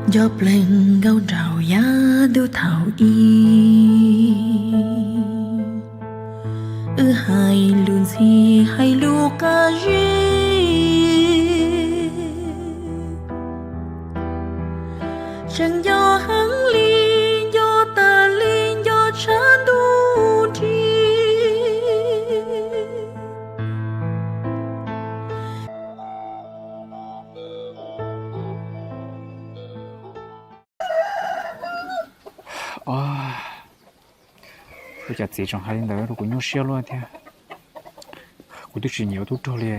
Nco plees nkauj nraug yav ntuj thaum ub, wb hais lus ntxhi hais lus qab zib, tseem nco heev li, nco tas li, nco tshaj ntuj nrig. Ua cas txiv tseem hais li ntawd rau kuv nyuaj siab luaj thiab. Kuv twb tsis nyiam ua tub rog li,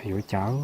yuav ua cas?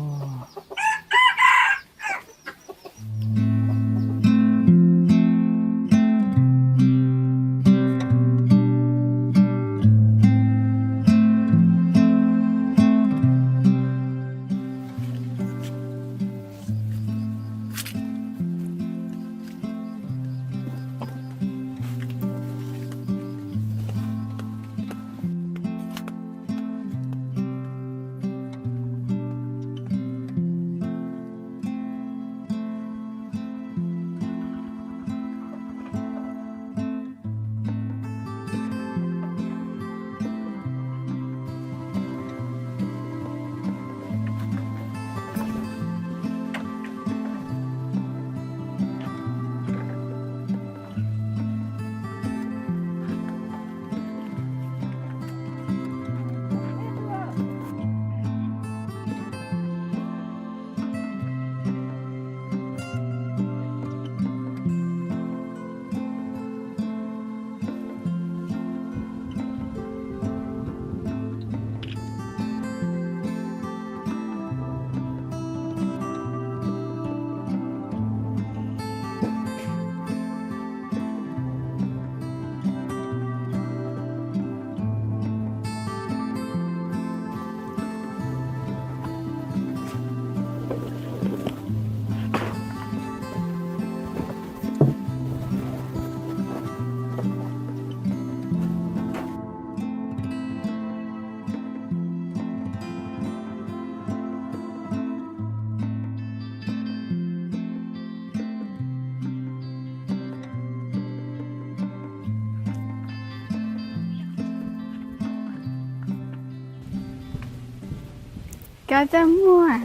Kab Txaj Muag,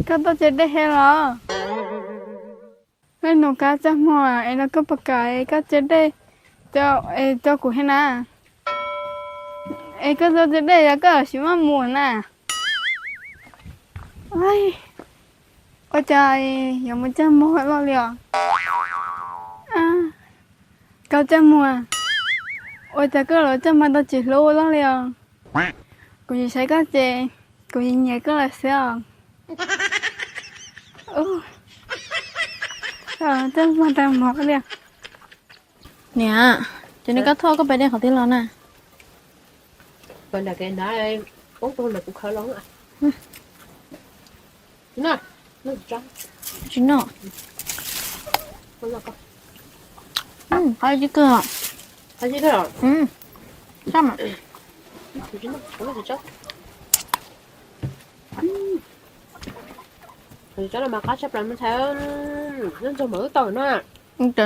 koj tuaj tsev dej thiab los? Koj nug Kab Txaj Muag es no koj puas kam es koj tsev dej es rau kuv thiab na? Es koj tuaj tsev dej yog koj sim maj mus na. Ua cas yuav mus Txaj Muag loj li os? Koj Txaj Muag, ua cas koj los Txaj Muag tau tsis hlub loj li os? Kuv tsis saib koj ces kuv nyiam nyiam koj lawm xwb os. Txaj Muag tau mov li. Niam, cov niag kab thoj koj pais de qhov twg los na? Tsis noj. Qab zib kawg. Cov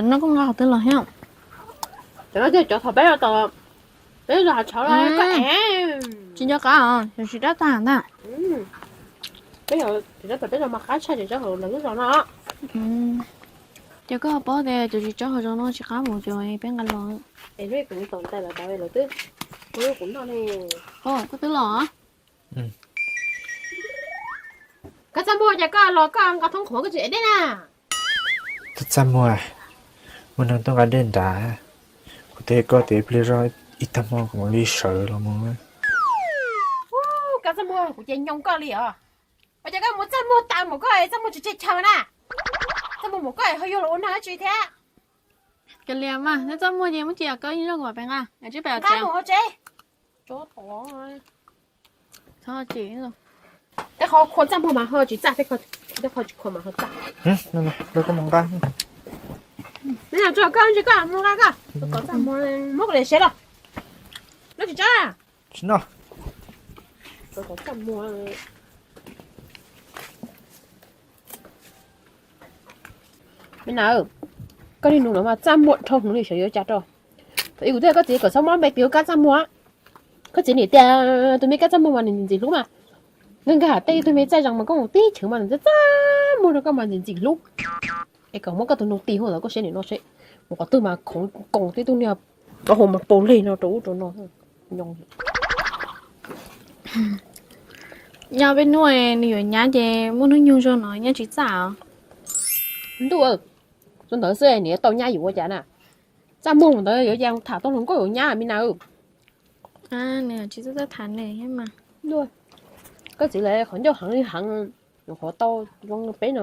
no koj nqa qhov twg los thiab? Cov no cov thaum peb los tom, peb los hav tshauv los koj ev. Tsis nco qab os, yog tsis rab tag ntag. Peb yog tsis rab tag, peb los mas qab tshaj tsis rab hauv lawv lub zos no. Ces koj paub tias cov tsis rab hauv zos no tsis qab mus ces peb nqa los. Es lub kuv tom ntais los tau lawv twb, lub kuv noj ne. Koj twb los? Koj Txaj Muag, cas koj los koj nqa thoob qhuav koj tsis ev dej na? Koj Txaj Muag, muaj neeg tuaj nqa dej nrad, kuv teb koj tias ib pliag zoj ib tag hmo kuv mam li sawv los mus. Koj Txaj Muag, kuv ces nyoo koj li os. Ua cas koj mus Txaj Muag tas mus koj es Txaj Muag tsis tseg chaw na? Txaj Muag mus koj es ho yuav los ua nag dab tsi thiab? Kav liam mas, neb Txaj Muag ces muab cia koj ib zaug kuv mam pem nqa, nqa mus hauv tsev. Txhob cem. Tej qhov khua Txaj Muag mas ho tsis txaj, tej qhov tsis khua mas ho txaj. Neb tso koj ntsis koj mus nqa koj, kom Txaj Muag muab kuv liam siav los. Neb tsis tso. Tsis noj. Kom Txaj Muag. Me na, koj niaj hnub no mas txaj muag dhau hwv li, xyov yuav cas rau. Thaum ub kuv twb hais koj txiv kom txhob muab npe tis ua Kab Txaj Muag. Koj txiv nim tias tus me Kab Txaj Muag mas nws ntxim ntxim hlub mas. Nkag nkag tej tug me txaij zees mas koj mus tib cheem mas nws txaj txaj muag rau koj mas ntxim ntxim hlub. Es kom muab koj tus nus tis hu los koj siab nim no seb mus qhov twg mas khoov koos tib tug niag plaub hau mas pau leg no rau ub rau no. Nyob peb hnub nws yuav nyab ces muaj hnub nyoog zog no nyab tsis txaj os. Ntuj, txog ntawd xwb niam tau nyab yuav ua cas na? Txaj muag mus ntawd yuav cas tham tau hluas nkauj yuav nyab me na. Nws tsis txawj txawj tham ne thiab mas. Koj txiv lawv qhov ncauj heev li heev, nyuam qhuav tau zoo peb no.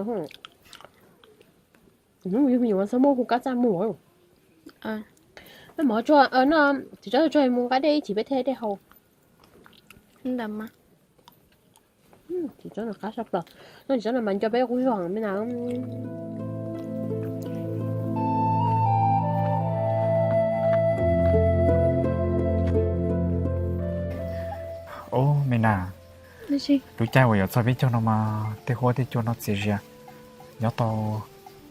Hnub yug me nyuam mas txhob muab hu Kab Txaj Muag. Maj mam tsuag no, txiv tsob tsuag mus nqa dej ib chim peb thiaj dej haus. Ntawd mas txiv tsob no qab sab plaws, no txiv tsob no mas nco peb qub zog me na. Ub, me na, lub caij uas yuav txog peb caug no mas tej huab tej cua no txias zias, nyob tau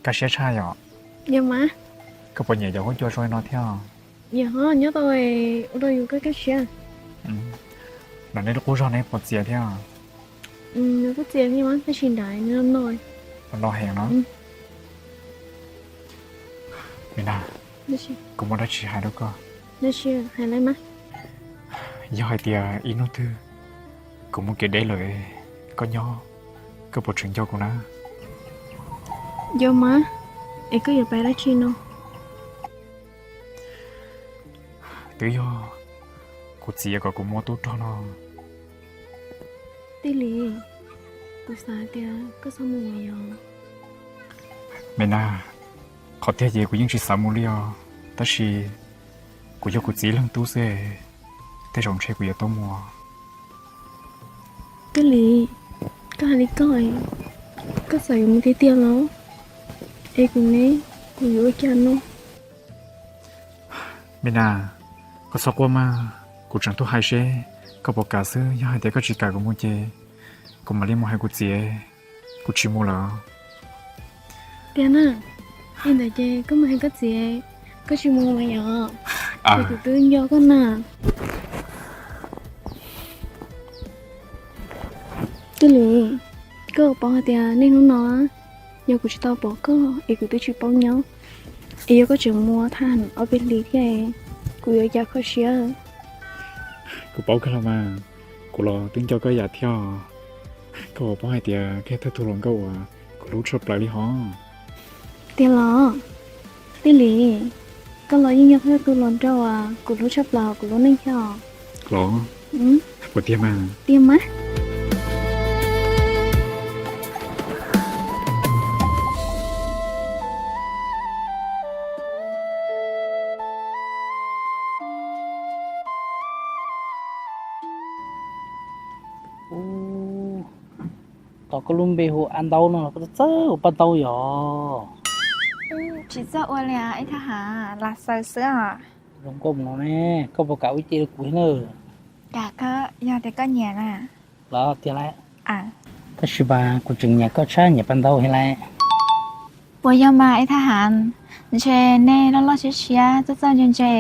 kaj siab tshaj yom. Koj puas nyiam cov huab cua zoo li no thiab? Nyob tau ua rau yus kaj kaj siab. Nram nej lub qub zog ne puas txias thiab? Kuj txias li mas tab sis nram no no heev no. Me na, kuv muaj dab tsi hais rau koj. Hais li mas. Yog hais tias ib hnub twg kuv mus kev deb lawm, koj nyob, koj puas tseem nco kuv na? Nco mas, es koj yuav pab dab tsi no? Twb yog kuv txiv kom kuv mus ua tub rog no. Tij Lis, kuv xav tias koj txhob mus yom. Me na, qhov tiag ces kuv yeej tsis xav mus li os, tab sis kuv yog kuv txiv leej tub xwb, tej zaum ntshe kuv yuav tau mus. Tij Lis, koj hais li koj, koj xav yuav mus tiag tiag los? Es kuv ne, kuv yuav ua cas no? Me na, koj txhob quaj mas, kuv tseem tuaj hais seb koj puas kam xwb, yog hais tias koj tsis kam kuv mus ces kuv mam li mus hais kuv txiv, kuv tsis mus lawm. Tiag na, li ntawd ces koj mus hais koj txiv, koj tsis mus mas yom, kuv twb nco koj na. Tij Lis, koj paub hais tias niaj hnub no yog kuv tsis tau pom koj es kuv twb tsis paub nyob, es yog koj tseem mus thaj ham ob peb hlis thiab, kuv yuav cas kho siab. Kuv paub kawg los mas, kuv los twb nco koj ib yam thiab. Koj puas paub hais tias koj yog thawj tug hluas nkauj uas kuv hlub tshaj plaws li hos? Tiag los? Tij Lis, koj los yeej yog thawj tug hluas nraug uas kuv hlub tshaj plaws kuv lub neej thiab os. Los? Puas tiag mas? Tiag mas. Tos koj lub npe hu A Ntaub no los koj txawj ua paj ntaub yom? Tsis txawj ua li ib thaj ham, lam xaws xwb os. Zoo nkauj no ne, koj puas kam ua ce rau kuv thiab na? Kam kawg, yog tias koj nyiam na. Los tiag lauj. Tab sis mas kuv tseem nyiam koj tshaj nyiam paj ntaub thiab lauj. Puas yog mas ib thaj ham, ntshe nej loj loj siab siab txawj txawj ntse ntse,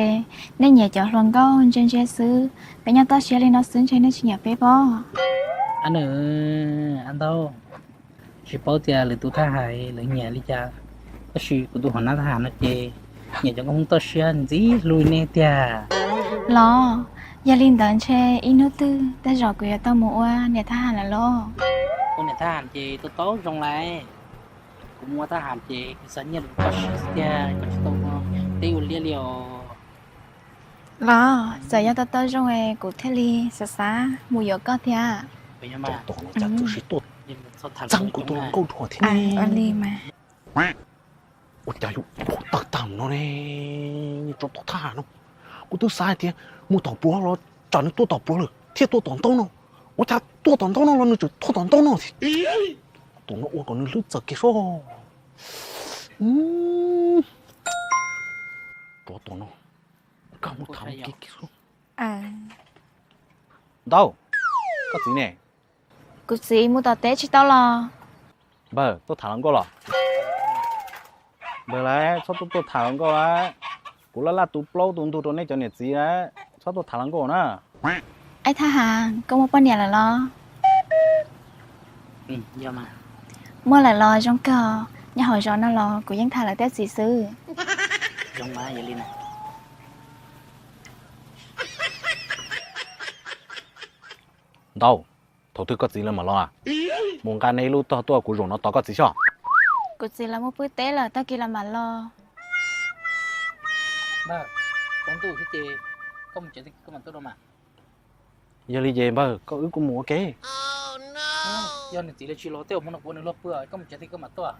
nej nyiam cov hluas nkauj ntse ntse xwb, peb nyob toj siab li no xwb ntshe nej tsis nyiam peb pob. A nws, A Ntaub, tsis paub tias lwm tus thaj ham lawv nyiam li cas, tab sis kuv tus hom nab thaj ham no ces nyiam cov nkauj Hmoob toj siab ntxim hlub li nej tiag. Los, yog li ntawd ntshe ib hnub twg tej zaum kuv yuav tau mus ua niam thaj ham lawm los? Ua niam thaj ham ces tau tau zoo lauj. Kuv mus ua thaj ham ces kuv xav nyiaj lus toj siab tiag, kuv tsis tau ua teb ua liaj li os. Los, txawm yog tau tau zoo es kuv thiaj li xav xav mus yuav koj thiab. Tsov tom no cas txawm sis tuaj txeeb kuv tus hluas nkauj dhau thiab ne. Li mas. Ua cas yuav tawg tag no ne? Tsov tom thaj ham no, kuv twb xav hais tias mus tom pluav los tsam nws tuaj tom pluav lawm thiaj tuaj tom ntaub no, ua cas tuaj tom ntaub no los nws tseem tuaj tom ntaub no thiab. Tus no ua kom nws hlwb txawm kiag soj. Tsov tom no, koj mus tham kiag kiag soj. Ntaub, koj txiv ne? Kuv txiv mus tom teb tsis tau los? Npawg, tuaj tham hluas nkauj los? Npawg lawv, txhob tuaj tuaj tham hluas nkauj lawm. Kuv laj laj tu plaub tu ntug rau nej cov niam txiv lawm, txhob tuaj tham hluas nkauj na. Aib Thaj Has, koj muaj poj niam lawm los? Muaj lawm los zoo kawg, nyob hauv zos no los kuv yeej tham lawv tej txiv xwb. Ntau, thaum twg koj txiv lawv mam los? Mus nqa nej ib lub tog tuaj kuv zaum no tos koj txiv xwb. Kuv txiv lawv mus pw teb lawm, tag kis lawv mam los. Yog li ces npawg, koj wb kuj mus ua ke. Yog nws txiv lawv tsis los tej uas hmo no kuv ua nws luag pw, koj mus tsev tag kis koj mam tuaj.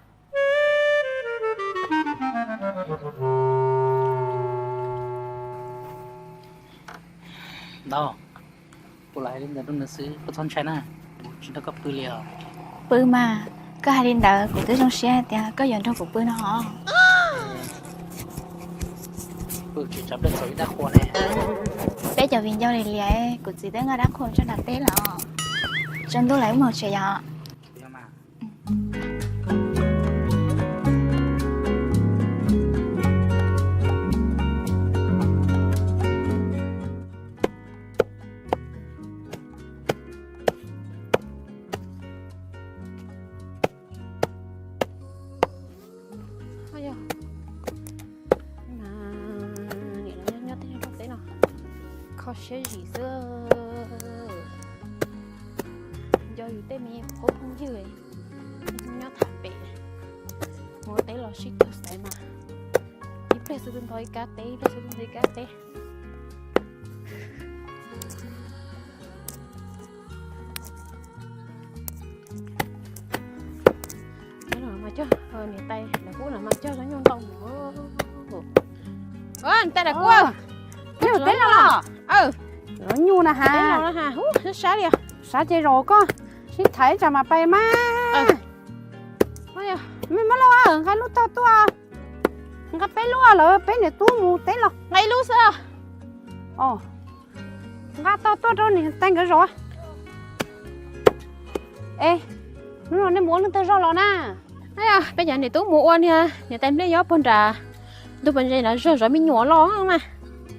Ntau, kuv lam hais li ntawd rau nws xwb, koj txhob ntshai na, kuv tsis nrog koj pw li os. Pw mas, koj hais li ntawd kuv twb zoo siab hais tias koj yuav nrog kuv pw no hos. Peb cov viv ncaus li liam, kuv txiv twb nqa dab qhua tso nram teb lawm. Tsaus ntuj lawm wb mus tsev yom. Niam lawv nyob tej nyob rau teb no, kho siab zim xwb. Nco yus tej me qub phooj ywg nyob tham pem, mus teb los sib tug xaiv mas ib pliag xwb twb ntog ib kab teb, ib pliag xwb twb ntog ib kab teb. Mas cog niam tais lawv kuj mas cog zoo nyuj ntau. Niam tais lawv kuj nyuj teb no los? Los nyuj na has. Sab li, sab ces zaum koj sib tham ib tsam mas pais mas. Me muab lauj, nqa lub tog tuaj. Nqa peb lub lawm, peb niam tub mus teb los. Nqa ib lub xwb. Nqa tog tuaj rau niam tais nkawd zaum. Es hnub no nej mus ua leej twg zog los na? Peb cov niam tub mus ua niag niam tais nplej nyob puag nram ntug pas ntses nrad zog zov me nyuam los na.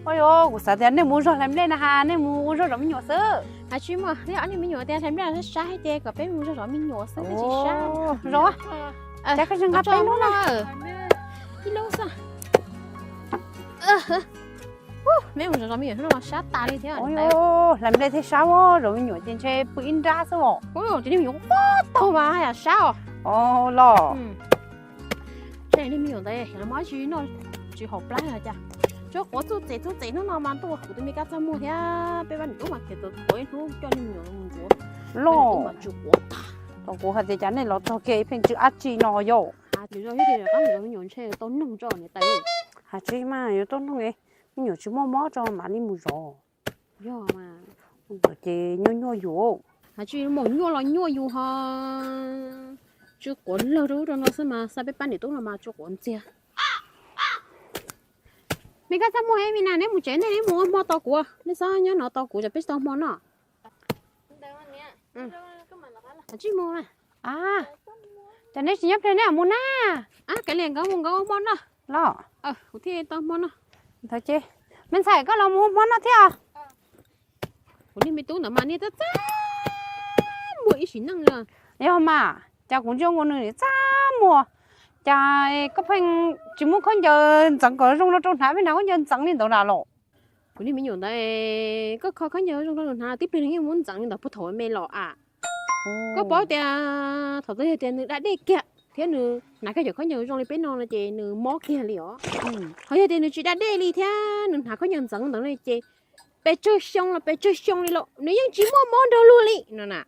Ua li, kuv xav tias nej mus ua zog hlais nplej na has, nej mus ua zog zov me nyuam xwb. Has tsis muaj, nej ob niag me nyuam tias hlais nplej sab sab ces kom peb mus zog zov me nyuam xwb, peb tsis sab. Zov, ces koj tsis nqa peb lub na. Ib lub xwb. Peb mus zov zov me nyuam hnub no sab tas li thiab. Hlais nplej thiaj sab, zov me nyuam ces ntshe pw ib nrab xwb os. Ces niag me nyuam quaj taug mas yam sab os. Los, ntshe niag me nyuam ntawd los mas tsis noj tsis haus plab li cas. Tsuas quav txuj txem txuj txem hnub no mas tuaj ua kuv tus me kab txaj muag thiab peb pab niam tub mas khiav tau quav ib hnub coj niag me nyuam los ntxuav los mas tsis quav tag. Tau kuv hais tias cas nej los txog kiag ib pheej tsw ab tsi no yom. Has tsis zog thiab tias qab mus zov me nyuam ntshe tau noog tso niam tais. Has tsis mas yuav tau noog, me nyuam tsis muaj mob tso mam li mus zov. Yog mas. Ces nyuaj nyuaj yus. Has tsis mus nyuaj los nyuaj yus ho. Tsw quav lawg rau ub rau no xwb mas xa peb pab niam tub no mas tsw quav ntxiag. Me kab txaj muag, me na, neb mus tsev nej mus ua hmo tos kuv, nej txhob nyob no tos kuv, peb tsis tau hmo noj. Tsis mus. Ces neb tsis nyob pliag neb mus na. Kav liam nkawd mus nkawd ua hmo noj los. Kuv thiaj tau hmo noj. Ntawd ces me ntxhais koj los mus ua hmo noj thiab. Kuv niag me tub ntawd mas niag txaj txaj muag ib sim neej li. Yog mas, cas kuv ntsia nkaus nws txaj muag, cas koj pheej tsis muab khaub ncaws ntxeev kom zoo no rau hnav, pheej hnav khaub ncaws ntxeev li ntawd na los? Kuv niag me nyuam ntawd, koj kho khaub ncaws zoo rau nws hnav tib pliag nws yeej muab ntxeev li ntawd puag thaum me los as. Koj paub tias thaum twg yog tias nws da dej kiag thiab nws hnav kiag cov khaub ncaws zoo li peb no no ces nws mob kiag li os. Ho yog tias nws tsis da dej li thiab nws hnav khaub ncaws ntxeev ntawd no ces pes tsawg xyoo los pes tsawg xyoo li los nws yeej tsis muaj mob nrog luag li no na.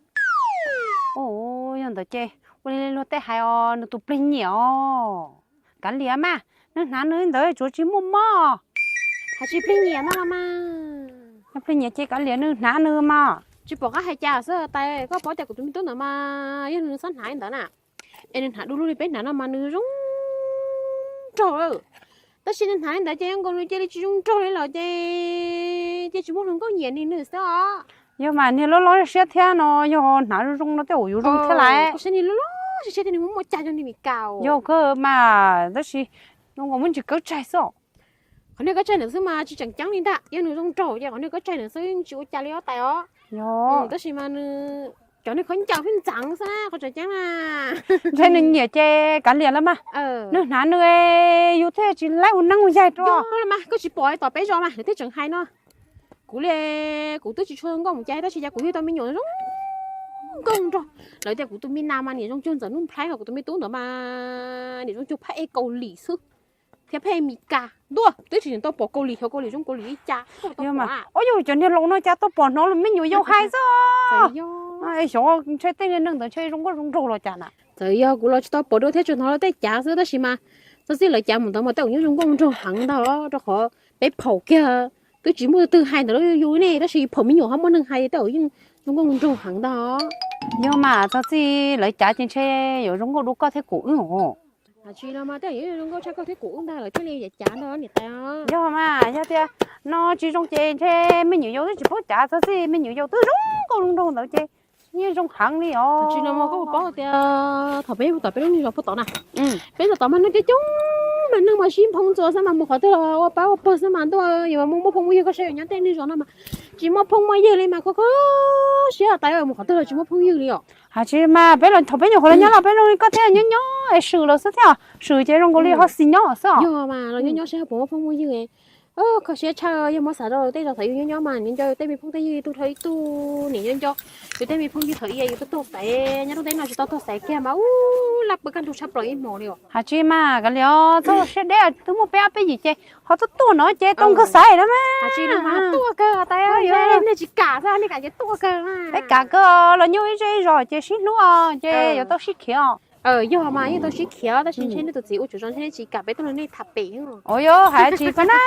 Yog ntawd ces ua li luag tej hais os, nws tus plig nyiam os. Kav liam mas, nws hnav nws li ntawd tsuav tsis muaj mob. Hais tsis plig nyiam no los mas. Plig nyiam ces kav liam nws hnav nws mas. Tsis pom qab hais cas xwb tais, koj paub tias kuv tus me tub ntawd mas yog nws xav hnav li ntawd na, es nws hnav du lug li peb hnav no mas nws zoo nraug. Tab sis nws hnav li ntawd ces nkaus nws cia li tsis zoo nraug li lawm ces cia tsis muaj hluas nkauj nyiam nws xwb os. Yog mas niag loj loj siab thiab no yog hnav zoo zoo no tej zaum yuav zoo thiab lawm. Kuv saib niag loj loj Tsis sib thiab nws muaj muaj cai zoo li Mis Kas. Yog kawg mas, tab sis zoo nkaus muaj ntsis kab tsaig xwb. Qhov niag kab tsaig ntawd xwb mas tsis tseem ceeb li ntag, yog nws zoo nraug ces qhov niag kab tsaig ntawd xwb tsis ua cas li os tais os. Tab sis mas nws cov niag khaub ncaws pheej ntxeev xwb na qhov tseem ceeb na. Ntshe nws nyiam ces kav liam lawm mas. Nws hnav nws, yus thiaj tsis laib ua neeb ua yaig rau. Mas koj tsis pom tom peb zos mas lawv thiaj tseem hais no. Kuv li, kuv twb tsis tshua nkauj mus cas tab sis cas kuv yug tau me nyuam zoo nkauj nraug. Lawv tias kuv tus me nas mas niam zoo cuag Ntxawm Nuj Nplhaib, ho kuv tus me tub ntawd mas niam zoo cuag phab ej Kaus Lim xwb, thiab phab ej Mis Kas ntua. Twb tsis tau pom Kaus Lim, xyov Kaus Lim zoo Kaus Lim li cas. Ua yus cov niag laus no cas tau pom hnov lus me nyuam yaus hais xwb. Xyov ntshe tej niag neeg ntawd ntshe zoo nkauj zoo nraug los cas na. Txawm yog kuv los tsis tau pom dua thiab tsuas hnov lawv tej cav xwb tab sis mas txog txij lawv cav mus ntawd mas tej zaum yeej zoo nkauj zoo nraug heev ntag, rau qhov peb phaum kiag twb tsis muaj twg hais ntawm lub yus ne, tab sis phaum me nyuam ho muaj neeg hais tej zaum yeej zoo nkauj zoo nraug heev ntag. Yog mas txog txij lawv cav ces ntshe yuav zoo nkauj dua koj thiab kuv wb os. Tsis no mas tej zaum yeej zoo nkauj tshaj koj thiab kuv wb ntag lawv thiaj li cav ntag niam tais. Yog mas yog tias no tsis zoo ces ntshe me nyuam yaus twb tsis paub cav, txog txij me nyuam yaus twb zoo nkauj zoo nraug ntawd ces yeej zoo heev li os. Tsis no mas koj puas paub tias thaum peb mus tom peb lub niag zos puag tod na, peb tom tod mas neeg coob coob mas neeg mas sib nphoo ntxuas xwb mas mus qhov twg los ua pab ua pawg xwb mas ntuj, yog mas muaj phooj muaj ywg koj saib yuav nyob tej niag zos no mas tsis muaj phooj muaj ywg li mas kho kho siab tais, mus qhov twg los tsis muaj phooj ywg li os. Hais tsis mas peb los thaum peb nyuam qhuav los nyob los peb zoo li koj thiab nyob nyob es swm lawm xwb thiab, swm ces zoo nkaus li ho xis nyob xwb. Yog mas los nyob nyob saib puas muaj phooj muaj ywg. Kho siab tshaj, yog muab xav rau tej zos thaum yus nyob nyob mas nws nco yus tej me phooj tej ywg ib tug dhau ib tug, niam nco nco yus tej me phooj ywg thaum ub yus tuaj taug xaiv nyob rau teb no tsis tau taug xaiv kiag mas ub laj pw kaj ntug tshaj plaws ib hmos li os. Hais tsis mas kav liam os, txhob ua siab deb, twb muaj peb ob peb yim ces ho tuaj tuaj no ces tau nkawd xaiv na mas. Hais tsis no mas tuaj kawg tais, nej tsis kam xwb, nej kam ces tuaj kawg. Peb kam kawg los nyob ib zej ib zos ces sib hlub ces yuav tau sib khiav. Yog mas yeej tau sib khiav tab sis ntshe nej tus txiv ua tswv zos ntshe nej tsis kam peb tuaj nrog nej tham pem. Ua yog hais tsis koj na,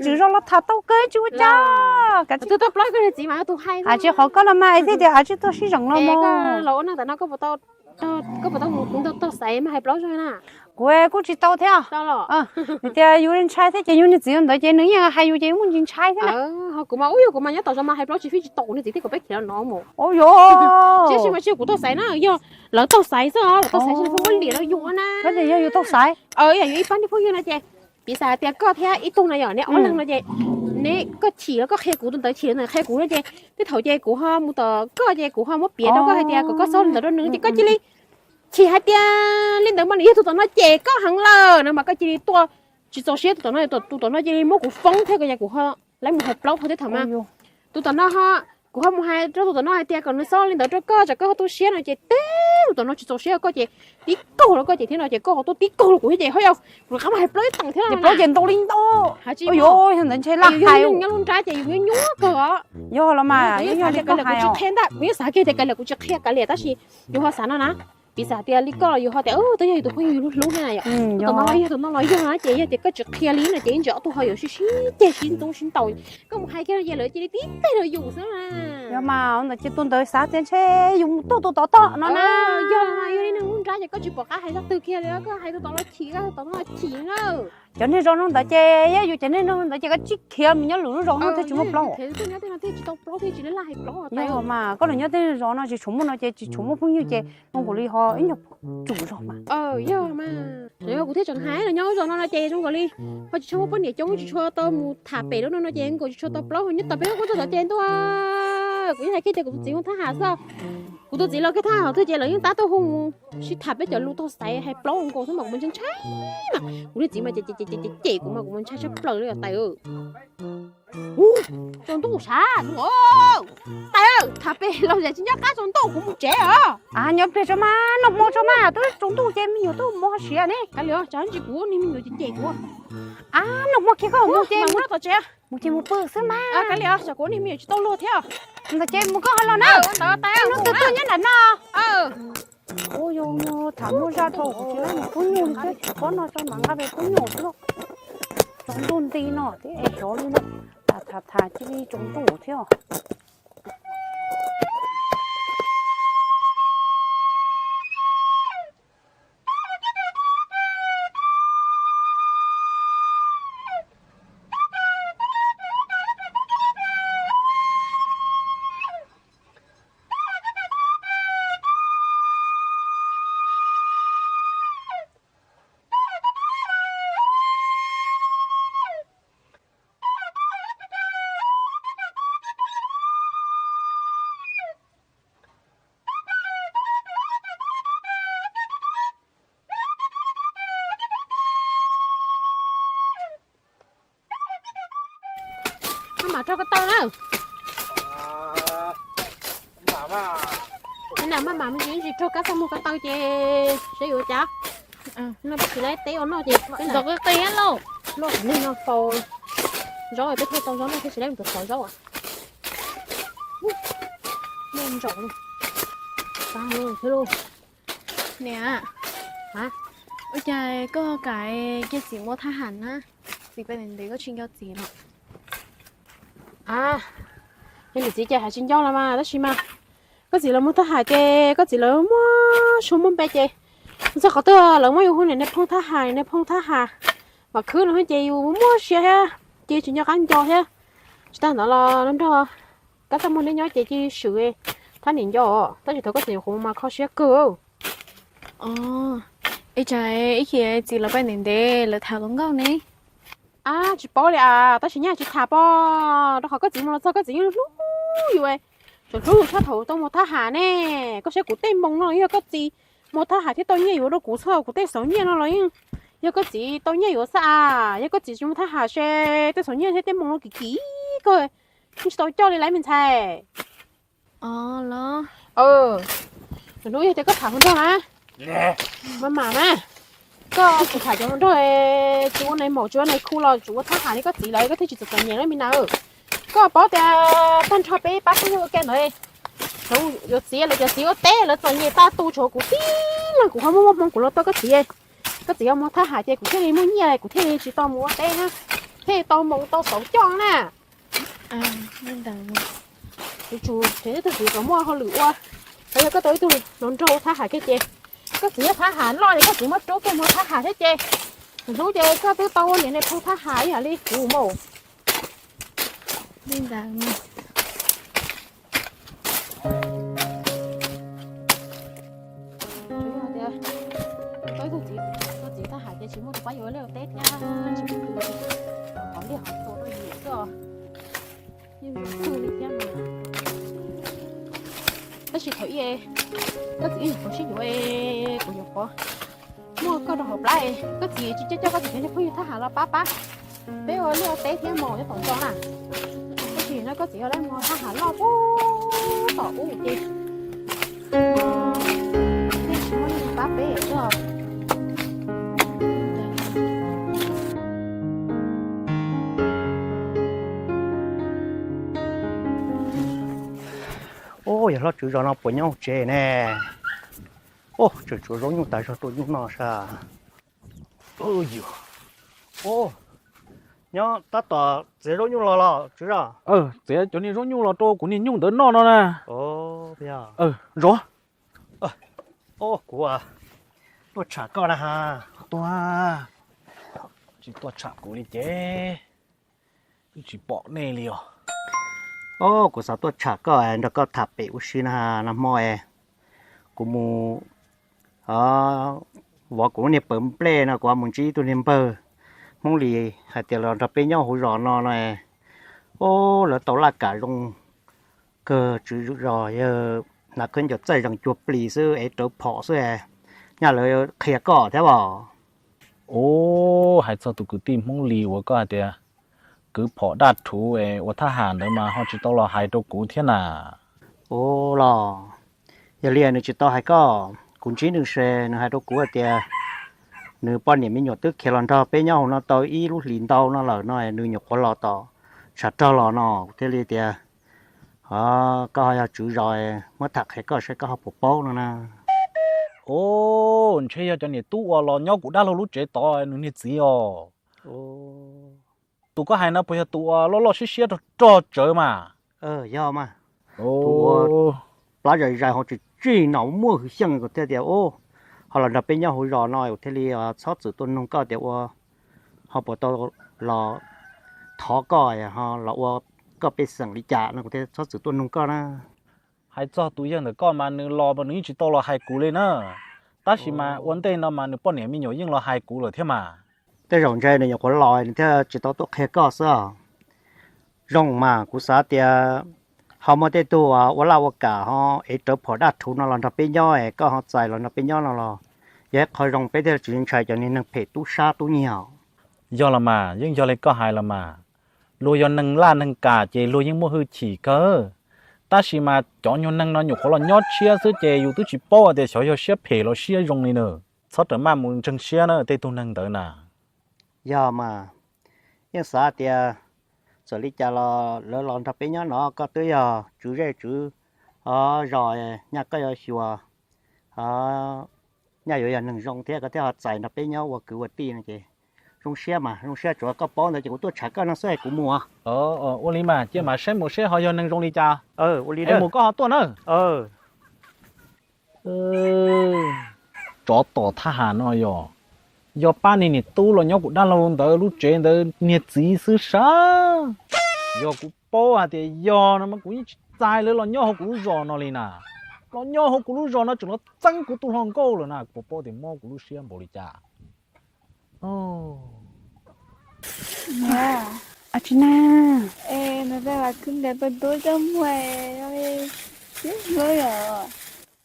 tswv zos los tham tau kawg tsis ua cas. Tus tuaj plaub koj niag txiv mas yog tus hais. Hais tsis qhov koj no mas thiaj tias hais tsis tuaj sib zeem los mas. Los ua neej tam no koj puas tau mus kuv ntaug tog xaiv mas hais plaub zog na? Kuv kuj tsis tau thiab. Tias yus ntshai thiab ces yus niag txiv ntawd ces nws yeej hais yus ces yus muaj ntsis ntshai thiab na. Ho kuv mas ub yog kuv mas nyob tom zos mas hais plaub tsis fij tsis tau kuv niag txiv thiab kuv peb khiav los no mus. Ua yog, tsis mas tsis yog kuv tau xaiv na, yog lawv tau xaiv xwb, lawv tau xaiv tsis muaj liam rau yus na. Yog yus tau xaiv, yog yus ib pab niag phooj ywg no ces piv xam hais tias koj thiab ib tug no yom, neb ob leeg no ces neb koj chim los koj qhia kuv, tus ntawd chim los ntawd qhia kuv no ces tej thaum ces kuv ho mus tom koj ces kuv ho muab piav rau koj hais tias kom koj txhob li ntawd rau nws ces koj cia li chim hais tias li ntawd mas nws yog tus tom no cem koj heev lawm no mas koj cia li tuaj tsis txaus siab tus tom no, tus tom no cia li muab kuv foob thiab ko yog kuv ho lawv mus hais plaub hau thiab thaum mas tus tom no ho kuv ho mus hais rau tus tom no hais tias kom nws txhob li ntawd rau koj tsam koj ho tu siab no ces teb tus tom no tsis txaus siab koj ces tib kaug rau koj ces thiab no ces koj ho tuaj tib kaug rau kuv thiab ces ho yog kuv rov qab mus hais plaub ib teem thiab no ces plaub ces ntau li ntau. Hais tsis yog ntawd ntshe laj hais nyob lub nrab ces yus nyuaj nyuaj kawg os. Yog los mas yog li koj hais kuv tsis qhia ntag, kuv yeej xav kiag tias kav liam kuv tsis qhia kav liam tab sis yus ho xav no na. Piv xam tias li koj los yus ho tias twb yog yus tus phooj ywg hlub hlub thiab na yom. Tus tom no yog tus no los yog na ces yog tias koj tsis qhia li no ces ib ntsis ob tug ho yuav sib sib ceg sib ntxub sib ntaus. Koj mus hais kiag no ces lawv cia li tib teg rau yus xwb na. Yog mas ntawd ces tus ntawd xav tias ntshe yus mus tuaj tus tom tod no na. Yog mas yog li neeg lub nrab ces koj tsis pom qab hais zaj twg kiag li, koj hais tus tom no chim, koj tus tom no chim na. Cov niag zos no ntawd ces yog yus cov niag no ntawd ces koj tsis khiav mus nyob lwm lub zos no thiaj tsis muaj plaub. Nyob tej no thiaj tsis tau plaub thiaj tsis laj hais plaub. Yog mas koj los nyob tej zos no tsis tshua muaj no ces tsis tshua muaj phooj ywg ces zoo nkaus li ho ib nyuag tsum zog mas. Yog mas kuv thiaj tseem hais los nyob zos no no ces zoo nkaus li ho tsis tshua muaj poj niam coob, tsis tshua tau mus tham pem lub no no ces nkaus tsis tshua tau plaub. Nyob tom peb lub qub txog tod ces ntuj, kuv yeej hais kiag tias kuv tus txiv mus thab ham xwb. Kuv tus txiv los kiag thab ham twg ces lawv yeej tab tuaj hu mus sib tham peb cov lus tog xaiv hais plaub nkaus xwb mas kuv mas ntshai ntshai mas kuv niag txiv mas cem cem cem kuv mas kuv mas ntshai tshaj plaws li os tais. Tsaus ntuj sav, tais, tham pem los tsis nco qab tsaus ntuj kuv mus tsev os. Nyob pliag tso mas, noj hmo tso mas, twb tsaus ntuj ces me nyuam twb mus siav ne. Kav liam, tsam ntsis kuv niag me nyuam cem cem kuv. Noj hmo kiag koj mus ces mus tom tsev, mus ces mus pw xwb mas. Kav liam, tsam kuv niag me nyuam tsis tau luag thiab. Ntawd ces mus koj ho los na. Hnub twg tuaj nyob nram no. Ua yog tham muaj zaj dhau kuv tsis laib mus pub nyuj li thiab, tsis khob no tso mas nqa pem pub nyuj xwb. Tsaus ntuj nti no thiab es xyov li no, tham tham tham cia li tsaus ntuj thiab. Mam raug ko taw na. Nam maj mam me ntsis ntsis raug kab xaj muag ko taw ces saib yuav ua cas. No tab sis lawv teb ua noj ces peb ntxov qi qi lauj. Noj qhov neeg no faus zaub peb thiaj tau zaub noj thiab tsis lawv mus thov zaub. Noj ntsaum li. Thiab lauj. Niam, ua cas koj kam cia txiv mus thab ham na? Txiv peb ntev ntev koj tsis nco txiv los? Yog niam txiv ces hais tsis nco los mas tab sis mas koj txiv lawv mus thab ham ces koj txiv lawv muaj suab muaj npe ces txog qhov twg lawv muab yus hu niam niag phoo thab ham, niam niag phoo thab ham. Vam khwb no ces yus muaj siab thiab ces tsis nco qab nco thiab. Tsis tas ntawd los nrog kab xaj muag neb nyob ces cia swm thab niam nco, tab sis thaum koj txiv nyuam qhuav mus mas kho siab kawg. Ib tsam ib chim txiv lawv pab ntev ntev lawv tham hluas nkauj ne. Ab, tsis paub li as, tab sis nyaj tsis tham pob, rau qhov koj txiv mus los txog koj txiv yeej hlub yus, tseem hlub yus tshaj thaum tau mus thab ham ne. Koj saib kuv tej moo no yog koj txiv mus thab ham thiab tau nyiaj yuav rau kuv txhua, kuv tej xauv nyiaj no los yeej yog koj txiv tau nyiaj yuav xwb as. Yog koj txiv tsis mus thab ham ces tej xauv nyiaj thiab tej moo no kim kim kawg, yeej tsis tau coj li lawm me ntxhais. Hnub yog tias koj tham hluas nraug na, maj mam na, koj tsis tham cov hluas nraug, tsis ua nais maum tsis ua nais khu los tsuas ua thab ham li koj txiv lawm koj thiaj tsis txom txom nyem li me na. Koj paub tias tag nrho peb pab peb ua ke ntawd, yuav txiv lawv cov txiv ua teb lawv txom nyem tag tu tshuav kuv tib leeg kuv ho muaj muaj hmoo kuv los tau koj txiv. Koj txiv yuav mus thab ham ces kuv thiaj li muaj nyiaj kuv thiaj li tsis tau mus ua teb na, thiaj li tau moo tau xauv coj na. Kuv tsum tshev tib tug txiv kom muaj hauj lwm ua, hos yog koj tau ib tug hluas nraug thab ham kiag ces koj txiv yuav thab ham loj ces koj txiv muab rub kiag mus thab ham thiab ces hnub ces koj twb tau ua niam niag phoo thab ham ib yam li kuv mus. Tau ib tug txiv, tau txiv thab ham ces tsis muaj tus pab yuav liaj teb thiab tsis muaj tus qhov liaj qhov txhuas rau yus xwb os. Yeej zoo kawg li thiab mas. Tab sis thaum ub koj txiv ib nyuam qhuav sib yuav, kuv nyuam qhuav muaj koj rau hauv plab, koj txiv tsis coj coj koj txiv cov niag phooj ywg thab ham los pab pab peb ua liaj ua teb thiab mas nyob tom ntxo na. Tab sis no koj txiv yog lawv mus thab ham loj puag tom ub ces thiaj tsis muaj neeg pab peb xwb. Ub, yog hlob tswv zos no puas nyob hauv tsev ne? Ub, tseem tsuav zaub nyuj tas zog tuaj nyuj noj sas. Ub, nyob tab tom txiav zaub nyuj los los tswv zos? Txiav cov niag zaub nyuj los rau kuv niag nyuj ntawd noj no na. Zov. Kuv tuaj tsham koj na ha. Tuaj, tsis tuaj tsham kuv li ces twb tsis pom nej li os. Ub, kuv xav tuaj tsham koj nrog koj tham pem ua si na ha. Nag hmo es kuv mus vov kuv lub niag pawg nplej no kuv mus ntsib ib tug niag npawg Hmoob Lis hais tias los nrog peb nyob hauv zos no no. Ub, lawv tau laj kam zoo kawg, tswv zos yawg hnav khaub ncaws txaij zees cuag plis xwb es rawv phom xwb. Nyaj lawv qhia koj thiab os? Ub, hais txog tus kwv tij Hmoob Lis uas koj hais tias kwv phom daj rhuv es ua thab ham ntawd mas ho tsis tau los hais rau kuv thiab na. Ub los, yog li nws tsis tau hais koj, kuv ntsib nws ces nws hais rau kuv hais tias nws poj niam me nyuam twb khiav los nrog peb nyob hauv no tau ib lub hlis ntau no lawm no, nws nyuam qhuav los tom tshav rog los no. Kuv thiaj li tias koj ho yog tswv zos, muab tham qhia koj saib koj ho puas paub no na. Ub, ntshe yog cov niam tub uas los nyob kuv dab laug lub tsev tod nws niag txiv os. Tus koj hais no puas yog tus uas loj loj siab siab rog rog tsawv mas? Yog mas. Tus uas plab zais zais ho tsis tsij no muaj hwj xyeej, kuv thiaj tias ub, ho los nrog peb nyob hauv zos no kuv thiaj li txhob txwm tuaj nug koj tias ua ho puas tau los thov koj ho los ua koj pej xeem li cas no kuv thiaj txhob txwm tuaj nug koj na. Hais txog tus yawg ntawm koj mas nws los mas nws yeej tsis tau los hais kuv li na. Tab sis mas ua ntej no mas nws poj niam me nyuam yeej los hais kuv lawm thiab mas. Tej zaum ntshe nws nyuam qhuav los nws thiaj tsis tau tuaj qhia koj xwb. Zoo mas kuv xav tias ho muaj tej tug ua laj ua kam ho ev rawv phom daj rhuv no los nrog peb nyob es koj ho txais los nrog peb nyob no los yog ib qho zoo peb thiaj tsis ntshai cov niag neeg phem tub sab tub nyiag. Yog los mas, yeej yog li koj hais los mas. Luag yog neeg laj neeg kam ces luag yeej muaj hwj chim kawg, tab sis mas cov nyuag neeg no nyuam qhuav los nyob tshiab xwb ces yus twb tsis paub hais tias xyov yog siab phem los siab zoo li na. Txhob rawm maj mus ntseeg siab na tej tug neeg ntawd na. Yog mas, yeej xav tias txawm li cas los lawv los nrog peb nyob no koj twb yog tswv zej tswv zos, nyaj koj yuav xyuas, nyaj yuav yog neeg zoo thiab koj thiaj ho txais nrog peb nyob ua kwv ua tij no ces zoo siab mas zoo siab, tsuav koj paub ntawd ces kuv tuaj tsham koj no xwb es kuv mus. Ua li mas cia mas saib mus seb ho yog neeg zoo li cas, mus koj ho tuaj na. Tsov tom thaj ham no yog, yog pab niag niam tub los nyob kuv dab laug ntawd lub tsev ntawd niag txiv xwb sas. Yog kuv paub hais tias yog no mas kuv yeej tsis txais lawv los nyob hauv kuv lub zos no li na. Los nyob hauv kuv lub zos no tseem los txeeb kuv tus hluas nkauj lawm na, kuv paub tias mob kuv lub siab npaum li cas. Ua tsi na?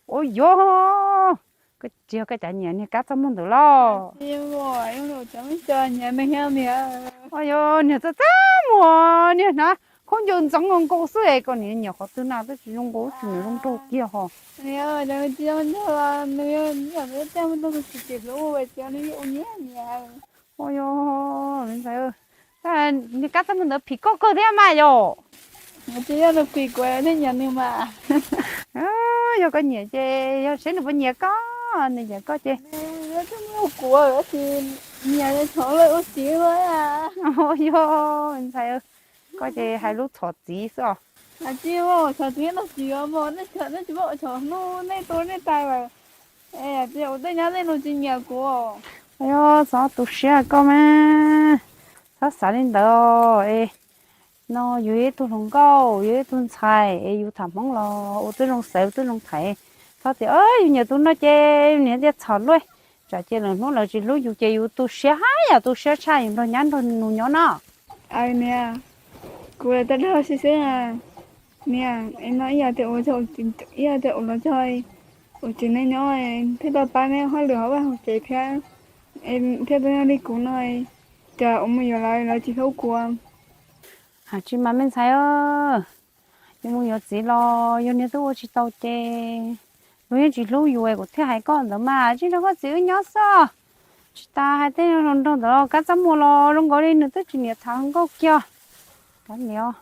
Ua yog, koj tsis yog koj cov nyiam niag kab txaj muag ntawd los? Ua yog niag txaj txaj muag, niag hnav khaub ncaws ntxeev nkaus nkaus xwb es koj niam nyiam qhov twg na, twb tsis zoo nkaus, tsis niam zoo nraug kiag ho. Ua yog, niag kab txaj muag ntawd phim koj kawg thiab mas yog. Yog koj nyiam ces yog seb nws puas nyiam koj, nws nyiam koj ces. Ua yog, ntxhais, koj ces hais lub txhom txiv xwb os. Yog, txhob tu siab koj mas, txhob xav li ntawd es. No yus yog ib tug hluas nkauj, yus yog ib tug ntxhais es yus tham Hmoob los ua twb zoo xaiv ua twb zoo tham. Txhob tias yus nyiam tus no ces yus niam thiaj txhom luaj, tsam ces lwm hnub lawv tsis hlub yus ces yus tu siab hab yam tu siab tshaj yus nrog nyab nrog nus nyob no. Niam, kuv lawv tau dag xwb xwb. Niam, no ib yam tias ua, ib yam tias ua los txog ua tsev neeg nyob thiaj tau pab neb hauj lwm hauv vaj hauv tsev thiab, thiaj tau nyob li kuv no, cas ua mus yuav lawv lawv tsis hlub kuv. Hais tsis mas me ntxhais, yus mus yuav txiv los yus niag twb ua tsis tau ces luag yeej tsis hlub yus, kuv thiaj hais koj ntawd mas, tsis nrog koj txiv wb nyob xwb. Tsis tas hais tej hluas nraug ntawd los kab txaj muag los zoo nkaus li nws twb tsis niam tham hluas nkauj kiag. Kav liam.